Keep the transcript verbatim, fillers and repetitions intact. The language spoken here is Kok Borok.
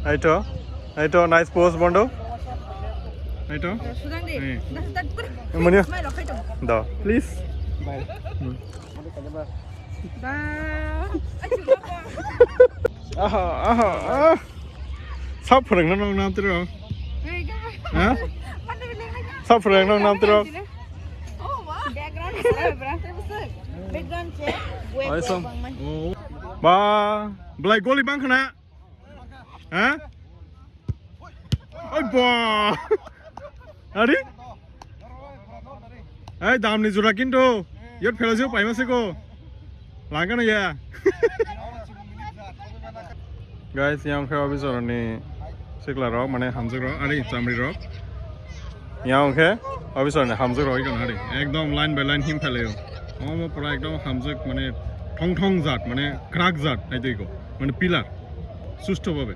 Aito, aito, nice pose, Bondo. Aito. Sudang di. Eh. Dah, dah, dah. Mania. Smile, okay, tuh. Da, please. Bye. Hmm. Dah. Ayo, apa? Aha, aha, ah. Sab phrwngno nang nam tiro. Eh, gak. Ha? Mana bilang aja. Sab phrwngno nang nam tiro. Oh, wah. Background check, bro. Background check. Oi, som. Oh. Ba, belai goli bang khna. Ha? Oi ba. Ari? Ei, damni jora kintu. Yot phela jeu paima se ko. Langkano ya. Guys, yang khe officer ni sikla rok, mane hamjak rok, ari chamri rok. Yang khe officer ni hamjak rok ikon hari. Ekdom line by line him phelaio. Omo pura ekdom hamjak, mane thong thong jat, mane krak jat, hai tei ko. Mane pillar. Susto babe.